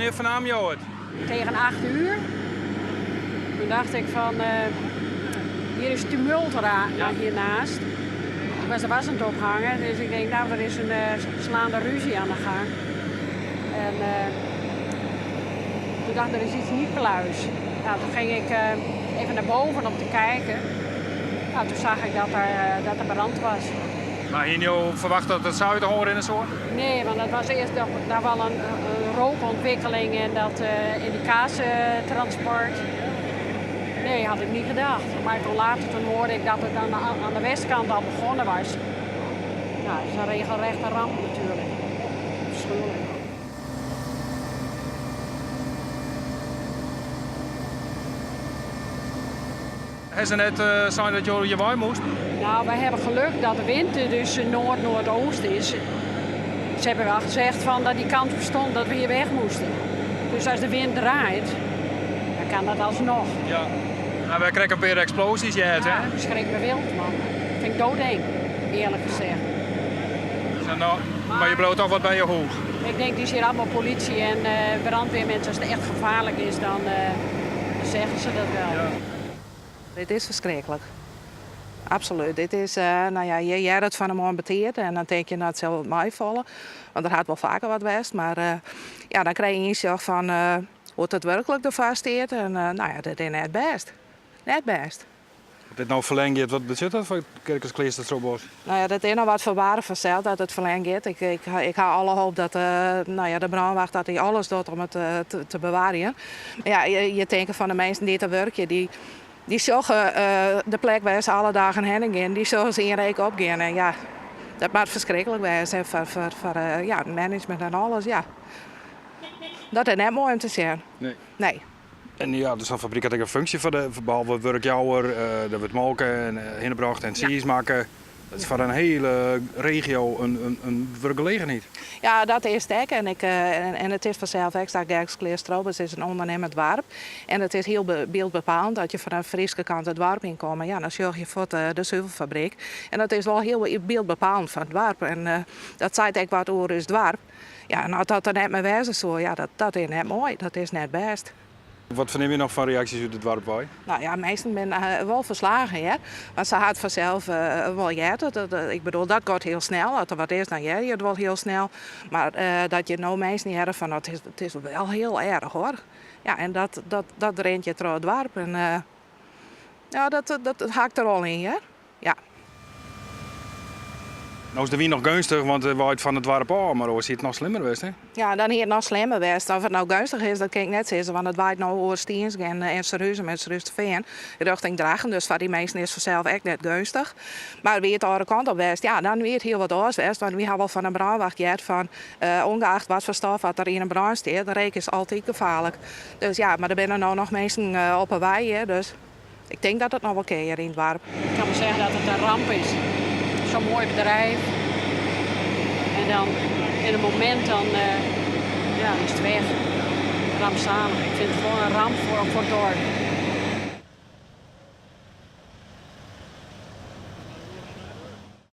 Wannear fernamen jo it? Tegen 8 uur. Toen dacht ik van, hier is tumult hiernaast. Ik was de was aan het ophangen, dus ik denk, nou, er is een slaande ruzie aan de gang. En toen dacht ik, er is iets niet pluis. Nou, toen ging ik even naar boven om te kijken. Nou, toen zag ik dat er brand was. Maar hiene jo ferwachte dat it sa út de hân rinne soe? Nee, want dat was earst noch wol in rookontwikkeling en dat indicatietransport. Nee, had ik niet gedacht. Maar toen later toen hoorde ik dat het aan de westkant al begonnen was. Nou, dat is een regelrechte ramp natuurlijk. Afschuwelijk. Ha se net sein dat jo hjir wei moasten? Nou, wij hebben geluk dat de wind dus noord-noordoost is. Ze hebben wel gezegd van dat die kans bestond dat we hier weg moesten. Dus als de wind draait, dan kan dat alsnog. Ja. Nou, wy krije in pear eksplosies heard, Ja, hè? schrik me wild, man. Vind ik doodeng, eerlijk gezegd. Dus nou, mar je bliuwt toch wat by je hûs? Ik denk, die is hier allemaal politie en brandweermensen. Als het echt gevaarlijk is, dan zeggen ze dat wel. Ja. Dit is ferskriklik. Absoluut. Dit is, nou ja, je heart it fan 'e moarn betiid en dan tink je, nou, it sil wat meifalle. Want der hat wol faker wat west. Mar ja, dan krije je ynsjoch fan hoe't it wurklik derfoar stiet. En nou ja, dit is net bêst. Net bêst. As dit no ferlern giet, wat betsjut dat foar Gerkeskleaster-Strobos? Nou ja, dat is noch wat foarbarich fansels dat it ferlern giet. Ik ha alle hoop dat nou ja, de brânwacht dat dy alles docht om it te bewarjen. Mar ja, je tinke fan de minsken dy't der wurkje, dy sjogge de plek wêr't se alle dagen hinne gean, dy sjogge se yn reek opgean. En ja, dat moat ferskriklik wêze foar ja, it management en alles. Ja. Dat is net moai om te sjen. Nee. Nee. En ja, dus sa'n fabryk hat ek in funksje foar de, behalve wurkjouwer, der wurdt molke en hinnebrocht en tsiis makke. Dat is foar in hiele regio in wurkgelegenheid. Ja, dat is it ek. En it is fansels ek sa, Gerkeskleaster-Strobos is in ûndernimmend doarp. En it is hiel byldbepalend dat je fan de Fryske kant it doarp ynkomme. Ja, dan sjoch je fuort de suvelfabryk. En dat is wol hiel byldbepalend fan it doarp. En dat seit ek wat oer ús doarp. Ja, en as dat der net mear wêze soe, ja, dat is net moai. Dat is net bêst. Wat fernimme je noch fan reaksjes út it doarp wei? Nou ja, minsken binne wol ferslagen, hear. Want se ha it fansels wol heard. Ik bedoel, dat giet hiel snel. As der wat is, dan hearre je it wol hiel snel. Mar dat je no minsken hearre fan, it is wol hiel erch, hoor. Ja, en dat rint je troch it doarp. En ja, dat hakt der al yn, hear. Ja. No is de wyn noch geunstich, want it waait fan it doarp ôf, mar oars hie it noch slimmer west, hè? Ja, dan hie it noch slimmer west. Oft it no geunstich is, dat kin ik net sizze, want it waait no oer Stiens en Surhuzum en Surhústerfean rjochting Drachten. Dus foar dy minsken is it fansels ek net geunstich. Mar wie it de oare kant op west, ja, dan wie it hiel wat oars west. Want wy ha wol fan de brânwacht heard fan, ûngeacht wat foar stof wat der yn in brân stiet, de reek is altyd gefaarlik. Dus ja, mar der binne no noch minsken op 'e wei, hè, dus ik tink dat it noch wol kin hjir yn it doarp. Ik kan wel zeggen dat het een ramp is. Zo'n mooi bedrijf. En dan in een moment dan, ja, is het weg. Rampzalig. Ik vind het gewoon een ramp voor het dorp.